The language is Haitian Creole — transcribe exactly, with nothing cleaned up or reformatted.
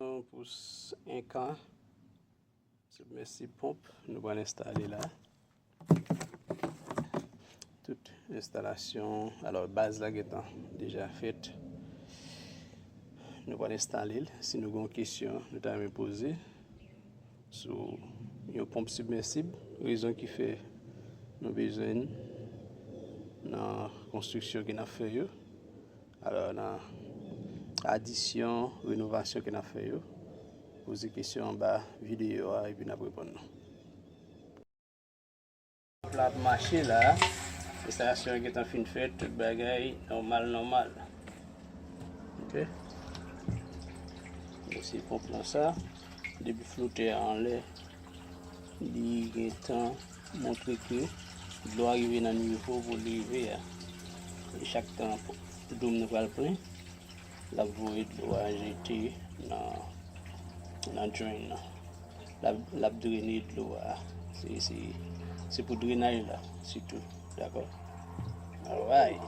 Pou s- enkan, sibmèsib ponp, nou pral enstale la. Tout enstalasyon, alò, baz la gentan deja fèt. Nou pral enstale l. Si nou gen yon kesyon nou ta renmen poze sou yon ponp sibmèsib, rezon ki fè nou bezwen l nan konstriksyon ke n ap fè yo, alò, nan adisyon, renovasyon ke n ap fè yo, poze kesyon anba videyo a epi n ap reponn nou. L ap mache la. Enstalasyon an gentan fin fèt, tout bagay nòmal, nòmal. Ok. Bon, se ponp lan sa. Depi flotè a anlè, li gentan montre ke dlo a rive nan nivo pou li rive a. E chak tan dlo m nan pral plen, l ap voye dlo a jete nan, nan drain nan. L ap, l ap drene dlo a. Se, se, se pou drenaj la, sitou. Dakò? Alright.